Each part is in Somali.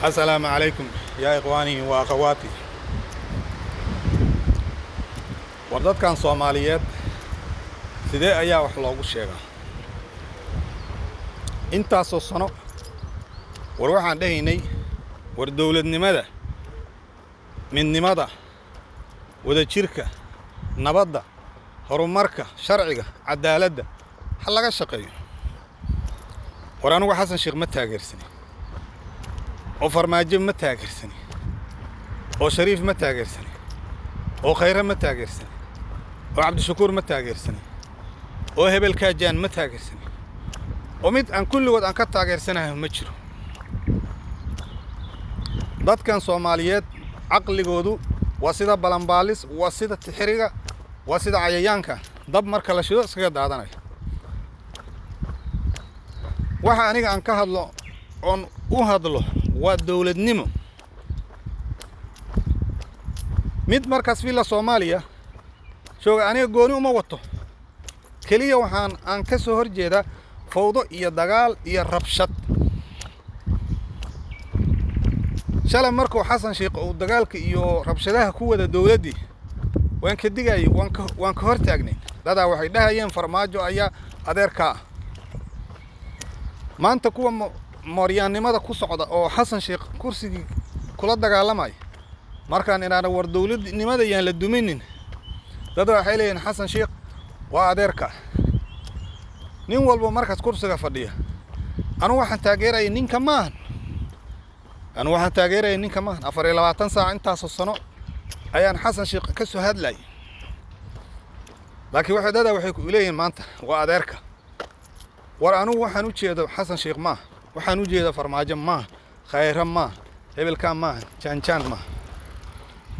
Assalaamu calaykum yaa ikhwaanii wa akhawaati. War dadkan Soomaaliyeed sidee ayaa wax loogu sheegaa intaasoo sano? War waxaan dhehaynay, war dowladnimada, midnimada, wadajirka, nabadda, horumarka, sharciga, cadaaladda ha laga shaqeeyo. War anugu Xasan Sheekh ma taageersani, oo Farmaajo ma taageersani, oo Shariif ma taageersani, oo Khayre ma taageersani, oo Cabdishakuur ma taageersani, oo hebel kaajaan ma taageersani, oo mid aan kulligood aan ka taageersanahay ma jiro. Dadkan Soomaaliyeed caqligoodu waa sida balanbaalis, waa sida tixiriga, waa sida cayayaanka dab marka la shido iskaga daadanaya. Waxa aniga aan ka hadlo oon u hadlo waa dowladnimo. Mid markaas Villa Soomaaliya jooga aniga gooni uma wato, keliya waxaan aan ka soo hor jeedaa fawdo iyo dagaal iyo rabshad. Shalay markuu Xasan Sheekh uu dagaalka iyo rabshadaha ku wada dowladdii, waan ka digayay, waan ka hor taagnay. Dadaa waxay dhahayeen Farmaajo ayaa adeerkaa ah. Maanta kuwa mooryaannimada ku socda oo Xasan Sheekh kursigii kula dagaalamaya, markaan idhaahno war dowladnimada yaan la duminin, dad waxay leeyihiin Xasan Sheekh waa adeerka. Nin walba markaas kursiga fadhiya, anugu waxaan taageeraya ninka maahan, anugu waxaan taageeraya ninka maahan. 24 saac intaasoo sano ayaan Xasan Sheekh ka soo hadlayay, laakiin waxay dadaa waxay ku leeyihiin maanta waa adeerka. War anugu waxaan u jeedo Xasan Sheekh maaha, waxaan u jeeda Farmaajo maaha, Khayre maaha, hebelkaa maaha, jaanjaan maaha.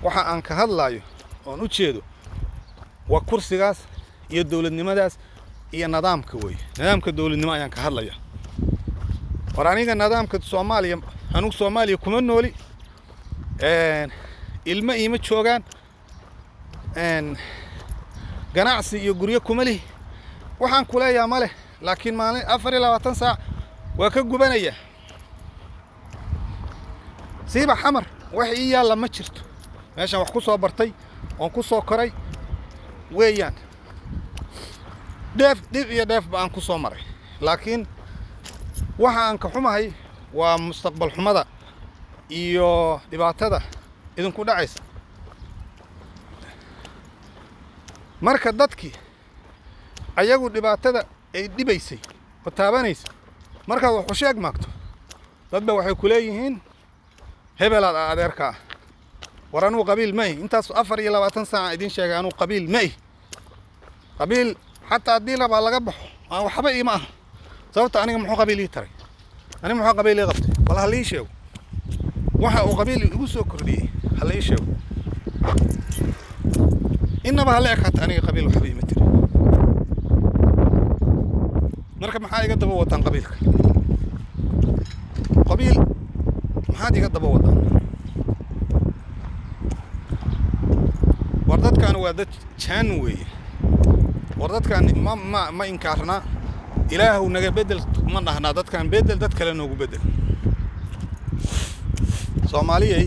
Waxa aan ka hadlaayo oon u jeedo waa kursigaas iyo dowladnimadaas iyo nidaamka weeye. Nidaamka dowladnimo ayaan ka hadlaya. War aniga nidaamka Soomaaliya, anugu Soomaaliya kuma nooli, ilmo iima joogaan, ganacsi iyo guryo kuma lihi, waxaan kuleeyaha ma leh, laakiin maalin 24 saac waa ka gubanaya. Siiba Xamar wax ii yaalla ma jirto. Meeshaan wax ku soo bartay oon ku soo koray weeyaan, dheef dhib iyo dheefba aan ku soo maray, laakiin waxa aan ka xumahay waa mustaqbal xumada iyo dhibaatada idinku dhacaysa. Marka dadkii ayagu dhibaatada ay dhibaysay oo taabanaysa, markaad wax u sheeg maagto, dadba waxay ku leeyihiin hebelaad adeerka ah. War anugu qabiil ma ihi. Intaas 24 saaca idiin sheegay, anugu qabiil ma ihi. Qabiil xataa haddii labaa laga baxo aan waxba iima aha. Sababta aniga muxuu qabiil ii taray? Aniga muxuu qabiil ii qabtay? Bal ha lii sheego waxa uu qabiil igu soo kordhiyey, ha la ii sheego. Innaba ha la ekaata, aniga qabiil waxba iima tiri. Marka maxaa iga daba wataan qabiilka? Qabiil maxaad iga daba wataan? War dadkan waa dad jaan weeye. War dadkan ma inkaarnaa? Ilaahu naga bedel ma dhahnaa? Dadkan bedel, dad kale noogu bedel. Soomaaliyay,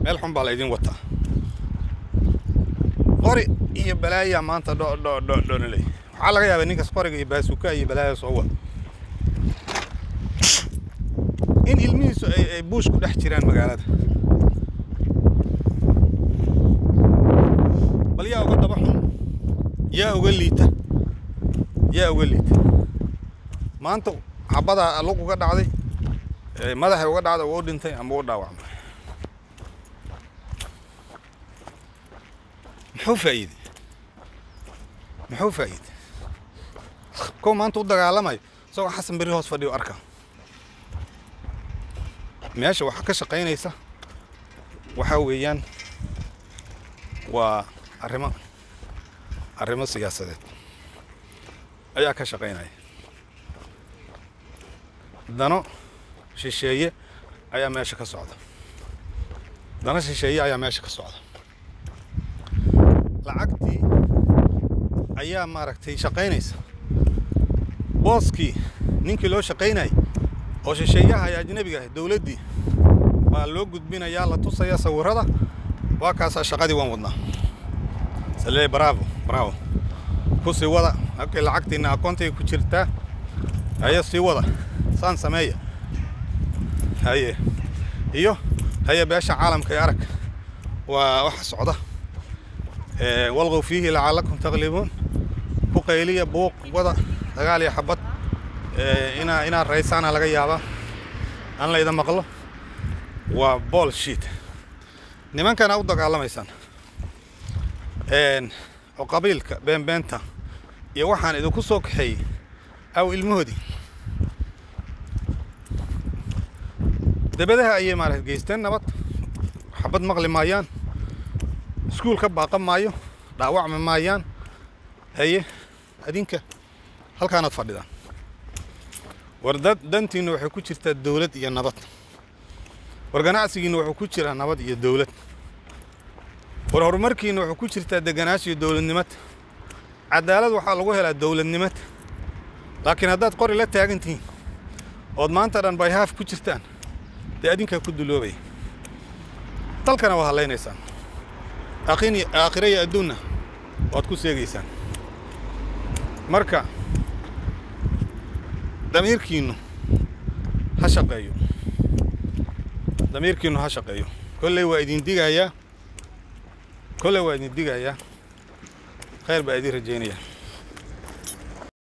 meel xun baa laydin wataa. Qori iyo balaayaa maanta dho dho dho dhonoley. Waxaa laga yaabaa ninkaas qoriga iyo baasuka iyo balaaya soo wada in ilmihiisu ay buush ku dhex jiraan magaalada. Bal yaa uga daba xun? Yaa uga liita? Yaa uga liita? Maanta xabadaa lug uga dhacday, madaxay uga dhacday, uu dhintay ama uu dhaawacmay. Muxuu faa'iiday? Muxuu faa'iiday? Kow maanta u dagaalamayo isagoo Xasan berri hoos fadhiyo arka. Meesha waxaa ka shaqaynaysa waxaa weeyaan waa arrimo siyaasadeed ayaa ka shaqaynaya. Dano shisheeye ayaa meesha ka socda, dano shisheeye ayaa meesha ka socda. Lacagtii ayaa maaragtay shaqaynaysa. Booskii ninkii loo shaqaynayay oo shisheeyaha iyo ajnabiga ah, dowladdii Baa loo gudbinayaa, la tusaya sawirrada. Waa kaasaa, shaqadii waan wadnaa. Salee, bravo, bravo, ku sii wada. Okay, lacagtiina akoontay ku jirtaa. Haye, sii wada, saan sameeya. Haye, iyo haye, beesha caalamka ee arag waa waxa socda. والغوا فيه لعلكم تغلبون. Ku qayliya, buuq wada, dagaal iyo xabad. Inaa raysaana laga yaabaa aan layda maqlo. Waa bullshit. Nimankana u dagaalamaysaan oo qabiilka beenbeenta iyo waxaan idinku soo kaxeeyey aw ilmahoodii dabadaha ayay maaragta geysteen. Nabad, xabad maqli maayaan, iskuul ka baaqan maayo, dhaawacmi maayaan. Haye, adinka halkaanaad fadhidaan. War dad, dantiinna waxay ku jirtaa dowlad iyo nabad. War ganacsigiinna wuxuu ku jiraa nabad iyo dowlad. War horumarkiinna wuxuu ku jirtaa deganaansho iyo dowladnimad. Cadaalad waxaa lagu helaa dowladnimad. Laakiin haddaad qori la taagan tihiin ood maanta dhan bayhaaf ku jirtaan, dee adinkaa ku duloobaya, dalkana waa hadlaynaysaan, aakhira iyo adduunna waad ku seegaysaan. Marka damiirkiinnu ha shaqeeyo, damiirkiinnu ha shaqeeyo. Kolley waa idin digayaa, kolley waa idin digayaa. Khayr baa idin rajaynaya.